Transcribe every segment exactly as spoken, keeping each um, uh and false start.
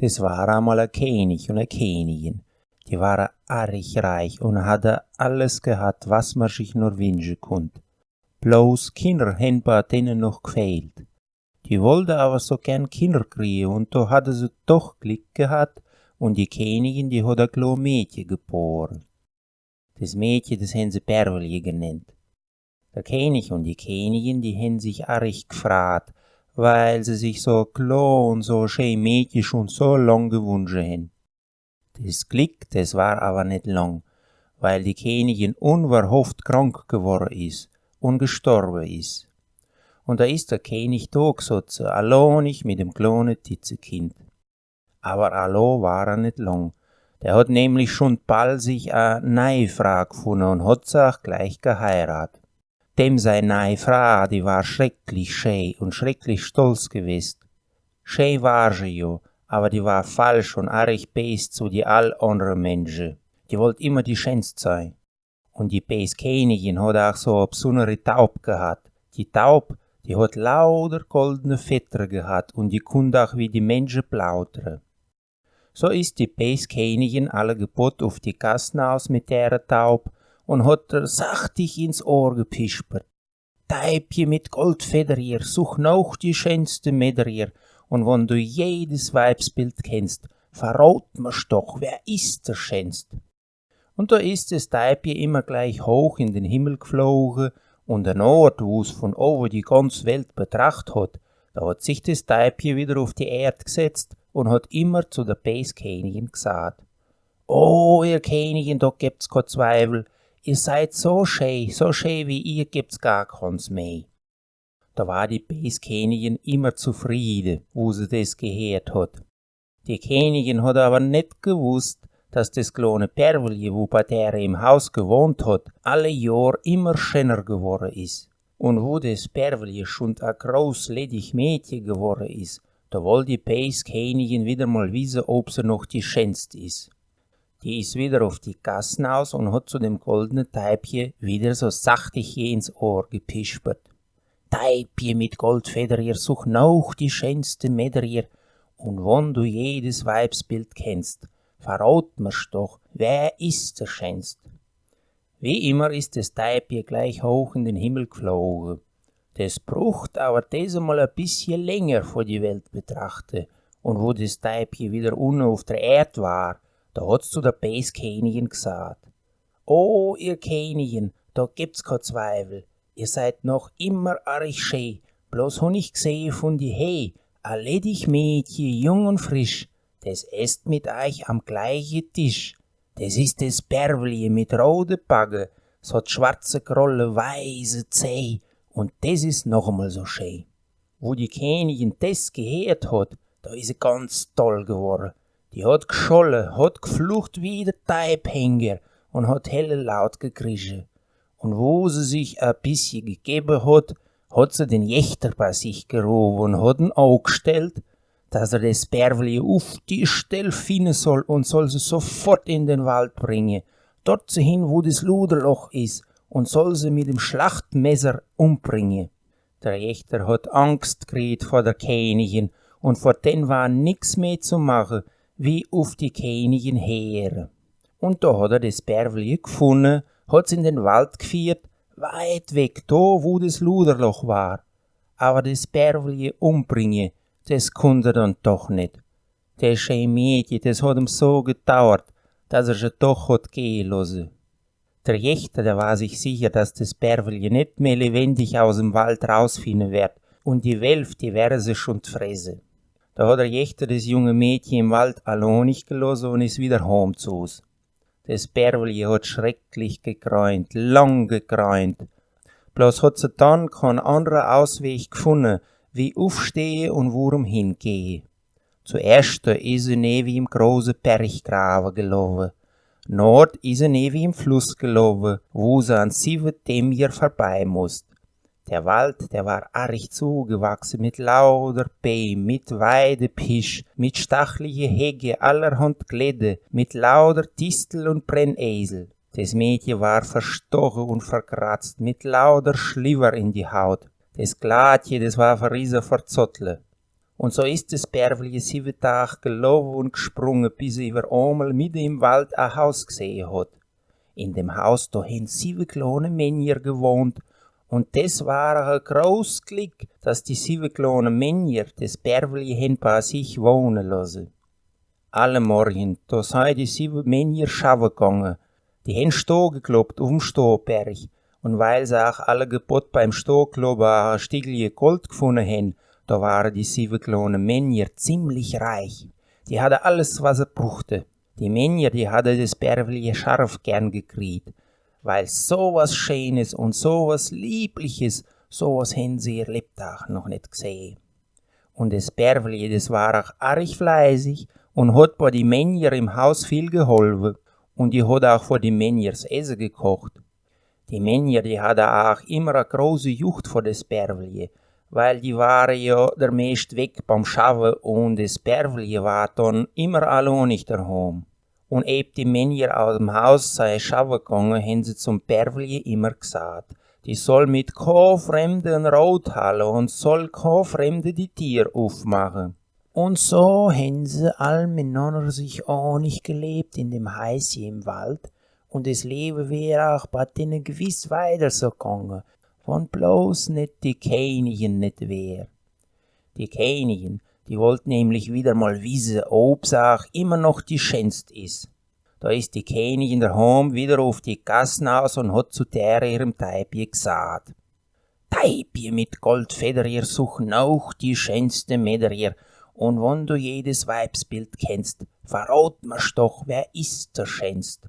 Es war amal e Kenig un e Kenigin. Die ware arich reich un hatte alles gehat, was mer sich nur winsche kunnt. Bloß Kinner hen bei denne noch gfehlt. Die wollte awer so gern Kinner kriehe un do hatte se doch Glick gehat un die Kenigin, die hot e klo Mädche gebore. Des Mädche, des hen se Bärwelje genennt. Der Kenig un die Kenigin, die hen sich arich gfraat, weil se sich so e klo un so e schee Mädche schun so lang gewunsche hen. Des Glick, des war awer net lang, weil die Kenigin unverhofft krank geworre is un gestorwe is. Un do is der Kenig do gsotze, allonig mit dem klone Titzekind. Awer allo war er net lang. Der hot nämlich schun bal sich e nei Fraa gfunne un hot se ach gleich geheirat. Dem sei nei Fraa, die war schrecklich schee un schrecklich stolz gewest. Schee war se jo, awer die war falsch un arich bees zu die all annere Mensche. Die wollt immer die Scheenst sei. Un die bees Kenigin hot ach so e bsunnere Taub gehat. Die Taub, die hot lauter goldne Fedre gehat un die kunnt ach wie die Mensche plaudre. So is die bees Kenigin allegebott uf die Gass naus mit dere Taub un hot er sachtig ins Ohr gepispert: „Deibje mit Goldfedderjer, such noch die scheenste Mädderjer, un wann du jedes Weibsbild kennst, verrot mer's doch, wer is der Scheenst?“ Un do is des Deibje immer gleich hoch in den Himmel gfloge, un an Ort, wo's vun owe die ganz Welt betracht hot, do hot sich des Deibje wieder uf die Erd gsetzt un hot immer zu der bees Kenigin gsat: „Oh, ihr Kenigin, do gebt's ko Zweifel, ihr seid so schee, so schee wie ihr gebt's gar kons meh.“ Do war die bees Kenigin immer zufriede, wo se des geheert hot. Die Kenigin hot awer net gewusst, dass des klone Bärwelje, wo bei dere im Haus gewohnt hot, alle Johr immer schenner geworre is. Un wo des Bärwelje schun e groß leddig Mädche geworre is, do wollt die bees Kenigin wieder mal wisse, ob se noch die scheenst is. Die is wieder uf die Gass naus un hot zu dem goldne Deibje wieder so sachtig ins Ohr gepispert: „Deibje mit Goldfedderjer, such noch die scheenste Mädderjer, un wann du jedes Weibsbild kennst, verrot mer's doch, wer is der Scheenst?“ Wie immer is des Deibje gleich hoch in den Himmel gfloge. Des brucht awer desemal e bissje länger vor die Welt betrachte, un wo des Deibje wieder unne uf der Erd war, do hot's zu der bees Kenigin gsat: „Oh, ihr Kenigin, do gebt's ko Zweifel, ihr seid noch immer arich schee, bloß hun ich gsehe vun die Heh e leddig Mädche, jung un frisch, des esst mit eich am gleiche Tisch. Des is des Bärwelje mit rode Backe, s hot schwarze Krolle, weiße Zeh, un des is noch emal so schee.“ Wo die Kenigin des geheert hot, do is se ganz doll geworre. Die hot gscholle, hot gflucht wie der Deibhenker un hot helle laut gekrische. Un wo se sich e bissje gegebe hot, hot se den Jächter bei sich gerofe un hot en agestellt, dass er des Bärwelje uf die Stell finne soll un soll se sofort in den Wald bringe, dort hin, wo des Luderloch is, un soll se mit dem Schlachtmesser umbringe. Der Jächter hot Angst gekriet vor der Kenigin un vor den war nix meh zu mache, wie uf die Kenigin heere. Un do hot er des Bärwelje gfunne, hot's in den Wald gfiehrt, weit weg, do, wo des Luderloch war. Awer des Bärwelje umbringe, des kunnt er dann doch net. Des schee Mädche, des hot em so gedauert, dass er se doch hot gehe losse. Der Jächter, der war sich sicher, dass des Bärwelje net meh lewendig aus em Wald rausfinne werd, un die Wölf, die wäre se schun fresse. Do hot der Jächter des junge Mädche im Wald allonig gelosse un is wieder hom zus. Des Bärwelje hot schrecklich gegreint, lang gegreint. Bloß hot se dann kein annerer Ausweg gfunne, wie ufstehe un wurm hingehe. Zuerscht is se newe em große Berggrawe gelowe. Nord is se newe em Fluss gelowe, wo se an siwwe Dämmjer vorbei musst. Der Wald, der war arich zugewachse mit lauter Beem, mit Weidepisch, mit stachliche Hecke, allerhand Glätte, mit lauter Distel un Brennesel. Des Mädche war verstoche un verkratzt, mit lauter Schliwwer in die Haut. Des Glatje, des war verrisse, verzottle. Un so is des Bärwelje siwwe Dag gelowe un gsprunge, bis er iwwer emol midde im Wald e Haus gsehe hot. In dem Haus, do hen siwwe klone Männjer gewohnt, un des war e groß Glick, dass die siwwe klone Männjer des Bärwelje hen bei sich wohne losse. Alle Morgen, do sei die siwwe Männjer schaffe gange. Die hen Stoh gekloppt uf'm Stohberg. Un weil se aach alle gebott beim Stohkloppe e Stickelje Gold gfunne hen, do ware die siwwe klone Männjer ziemlich reich. Die hatte alles, was se bruchte. Die Männjer, die hatte des Bärwelje scharf gern gekriet, weil so was Scheenes un so was Liebliches, so was hen se ihr Lebdag noch net gsehe. Un des Bärwelje, des war aach arich fleißig un hot bei die Männjer im Haus viel geholfe. Un die hot aach for die Männjer s Esse gekocht. Die Männjer, die hatte aach immer e große Jucht vor des Bärwelje, weil die ware jo der meescht weg beim Schaffe un des Bärwelje war dann immer allonig derhom. Un eb die Männjer aus em Haus sei schaffe gange, hen se zum Bärwelje immer gsaat, die soll mit ko Fremde en Rot halle un soll ko Fremde die Tier ufmache. Un so hen se all minanner sich anig gelebt in dem Heisje im Wald, un des Lewe wär aach bei denne gewiss weiter so gange, wann bloß net die Känigin net wär. Die Känigin, die wollt nämlich wieder mal wisse, ob se aach immer noch die Schönst is. Do is die Känigin derhom wieder uf die Gass naus un hot zu der ihrem Deibje gsaat: „Deibje mit Goldfedderjer, such noch die schönste Mädderjer, un wann du jedes Weibsbild kennst, verrot mer's doch, wer is der Schönst?“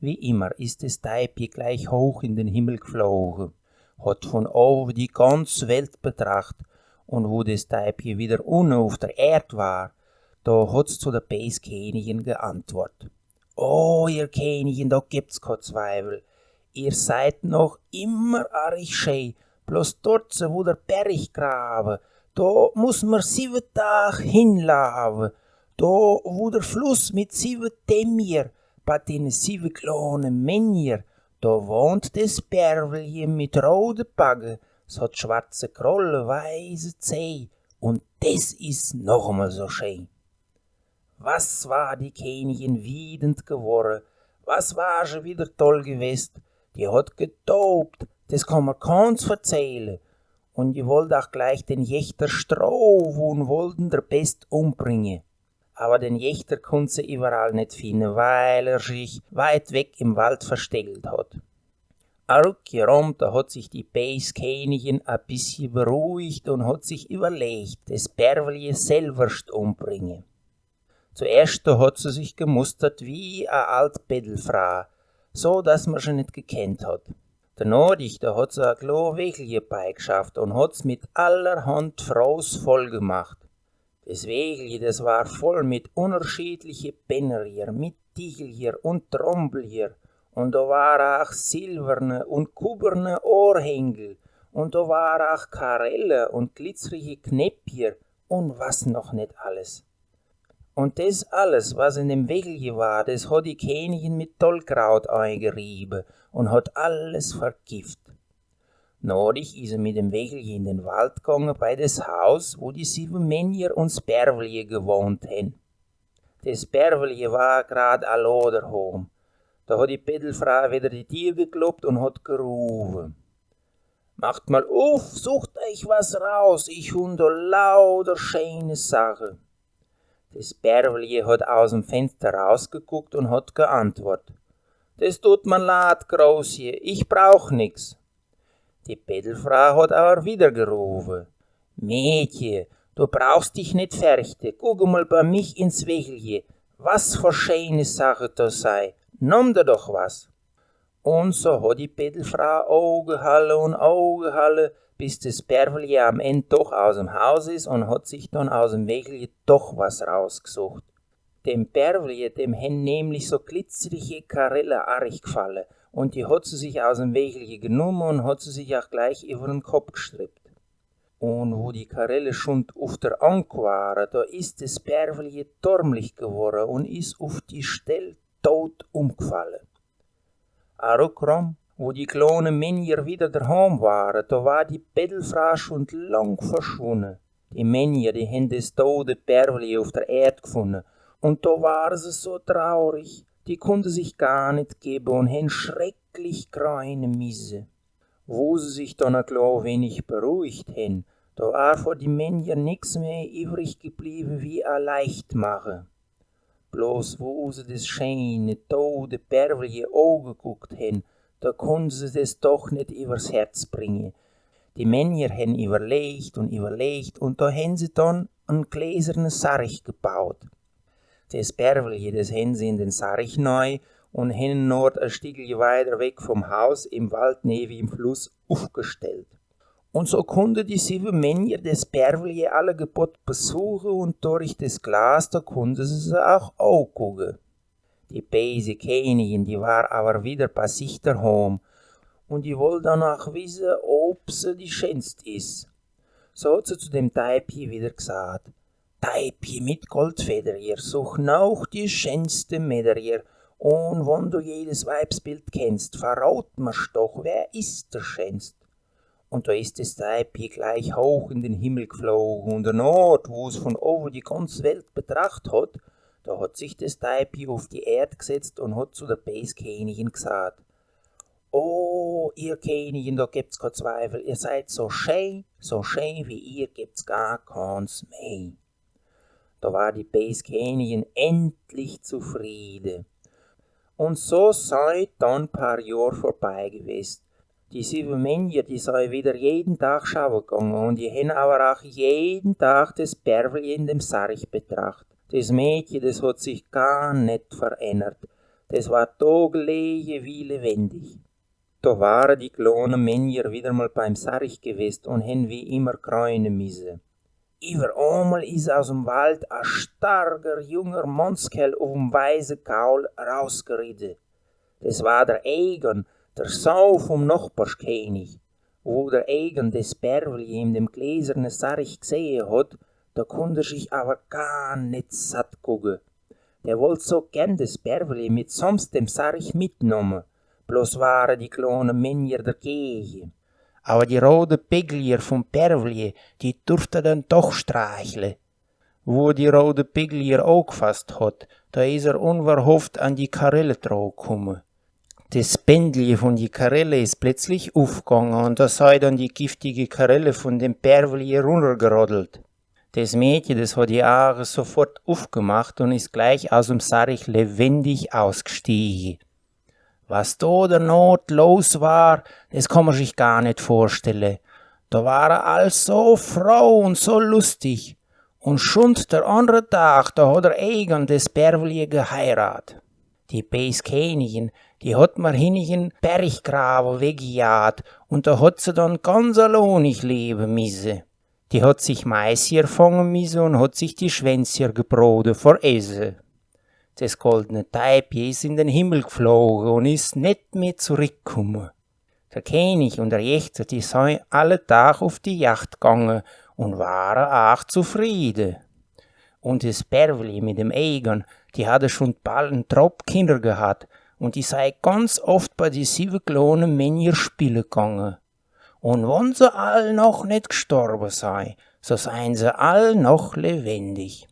Wie immer is des Deibje gleich hoch in den Himmel gfloge, hot vun owe die ganz Welt betracht, un wo des Deibje wieder unne uf der Erd war, do hot's zu der bees Känigin geantwort: „O, ihr Känigin, do gebt's ko Zweifel. Ihr seid noch immer arich schee, bloß dort, wo der Berg grawe, do muss mer siwwe Dag hinlaafe, do, wo der Fluss mit siwwe Dämmjer, bei denne siwwe klone Männjer, do wohnt des Bärwelje mit rode Backe, s hot schwarze Krolle, weiße Zäh, un des is noch emol so schee.“ Was war die Känigin wiedend geworre, was war se wieder toll gewest, die hot getobt, des kann mer ganz verzähle. Un die wollt aach gleich den Jächter strofe un wollt en der Pest umbringe. Awwer den Jächter kunnt se iwwerall net finne, weil er sich weit weg im Wald versteckelt hot. Aruck jeromm, do hot sich die bees Känigin e bissje beruhigt un hot sich iwwerlegt, des Bärwelje selwerscht umbringe. Zuerscht, do hot se sich gemustert wie e alt Bettelfraa, so dass mer se net gekennt hot. Dernodich, do hot se e klo Wägelje beigeschafft un hot's mit allerhand Frohs voll gemacht. Des Wägelje, des war voll mit unnerschiedliche Bännerjer, mit Ticheljer un Trompeljer, un do war aach silwerne un kubberne Ohrhängel, un do war aach Karelle un glitzrige Knäppjer un was noch net alles. Un des alles, was in dem Wägelje war, des hot die Känigin mit Tollkraut eigeriebe un hot alles vergift. Nodich is se mit dem Wägelje in den Wald gange, bei des Haus, wo die siwwe Männjer un s Bärwelje gewohnt hen. Des Bärwelje war grad allo derhom. Do hot die Bettelfraa wieder die Tier gekloppt un hot gerufe: „Macht mal uf, sucht eich was raus, ich hun do lauter scheene Sache.“ Des Bärwelje hot aus em Fenster rausgeguckt un hot geantwort: „Des tut mer laad, Großje, ich brauch nix.“ Die Bettelfraa hot awwer wieder gerufe: „Mädche, du brauchst dich net ferchte, guck emol bei mich ins Wägelje, was for scheene Sache do sei, nomm der doch was.“ Un so hot die Bettelfraa Auge halle un Auge halle, bis des Bärwelje am End doch aus em Haus is un hot sich dann aus em Wägelje doch was rausgesucht. Dem Bärwelje, dem hen nämlich so glitzrige Karelle arich gfalle, un die hot se sich aus em Wägelje genumme un hot se sich aach gleich iwwer en Kopp gestrippt. Un wo die Karelle schun uf der Ank ware, do is des Bärwelje dormlich geworre un is uf die Stell tot umgfalle. Aruckrum, wo die klone Männjer wieder derhom ware, do war die Bettelfraa schun lang verschwunne. Die Männjer, die hen des dode Bärwelje uf der Erd gfunne. Un do ware se so traurig, die kunnte sich gar net gebe un hen schrecklich greine misse. Wo se sich dann e klo wenig beruhigt hen, do war for die Männjer nix meh iwwrig gebliebe wie e Leichtmache. Bloß wo se des scheene, dode Bärwelje ogeguckt hen, do kunnte se des doch net iwwers Herz bringe. Die Männjer hen iwwerlegt un iwwerlegt un do hen se dann en gläserne Sarg gebaut. Des Bärwelje, des hen se in den Sarg nei un hen en Ort e Stickelje weider weg vom Haus im Wald newe em Fluss ufgestellt. Un so kunnte die siwwe Männjer des Bärwelje alle gebott besuche un dorch des Glas, do kunnte se se aach augugge. Die beese Känigin, die war awwer widder bei sich derhom un die wollt dann aach wisse, ob se die schänst is. So hot se zu dem Deibje widder gsaat: Deibje mit Goldfedderjer, such noch die schänste Mädderjer, un wann du jedes Weibsbild kennst, verrat mer's doch, wer is der schänst? Un do is des Deibje gleich hoch in den Himmel gfloge un der Ort, wo's von owe die ganze Welt betracht hot, do hot sich des Deibje uf die Erd gsetzt un hot zu der bees Känigin gsaat: Oh, ihr Känigin, do gebt's kee Zweifel, ihr seid so schee, so schee wie ihr gebt's gar keens meh. Do war die bees Känigin endlich zufriede. Un so sei dann paar Johr vorbei gewest. Die siwwe Männjer, die sei widder jeden Tag schaffe gange un die hen awwer aach jeden Tag des Bärwelje in dem Sarg betracht. Des Mädche, des hot sich gar net verännert. Des war do gelege wie lewendig. Do ware die klone Männjer widder mol beim Sarg gewest un hen wie immer greine misse. Iwwer emol is aus em Wald e starker, junger Mannskerl uf em weiße Gaul rausgeritte. Des war der Egon, der Soo vom Nochbarschkänig. Wo der Egon des Bärwelje in dem gläserne Sarg gsehe hot, do kunnt er sich awwer gar net satt gugge. Der wollt so gern des Bärwelje mitsamst dem Sarg mitnemme, bloß ware die klone Männjer dergege. Awwer die rode Bäckeljer vom Bärwelje, die durft er dann doch streichle. Wo er die rode Bäckeljer aagfasst hot, do is er unverhofft an die Karelle dra kumme. Des Bändelje von die Karelle is plötzlich ufgange un do sei dann die giftige Karelle von dem Bärwelje runnergeroddelt. Des Mädche, des hot die Aage sofort ufgemacht un is gleich aus em Sarg lewendig ausgstiege. Was do dernach los war, des kann mer sich gar net vorstelle. Do ware all so froh un so lustig. Un schun der annere Dag, do hot der Egon des Bärwelje geheirat. Die bees Känigin, die hot mer hinne in en Berchgrawe weggejaat un do hot se dann ganz allonig lewe misse. Die hot sich Maisjer fange misse un hot sich die Schwänzjer gebrode vor Esse. Des goldne Deibje is in den Himmel gfloge un is net meh zurickkumme. Der Känig un der Jächter, die sei alle Dag uf die Jagd gange un ware aach zufriede. Un des Bärwelje mit dem Egon, die hatte schun ball en Trupp Kinner gehat un die sei ganz oft bei die siwwe klone Männjer spiele gange. Un wann se all noch net gstorwe sei, so seien se all noch lewendig.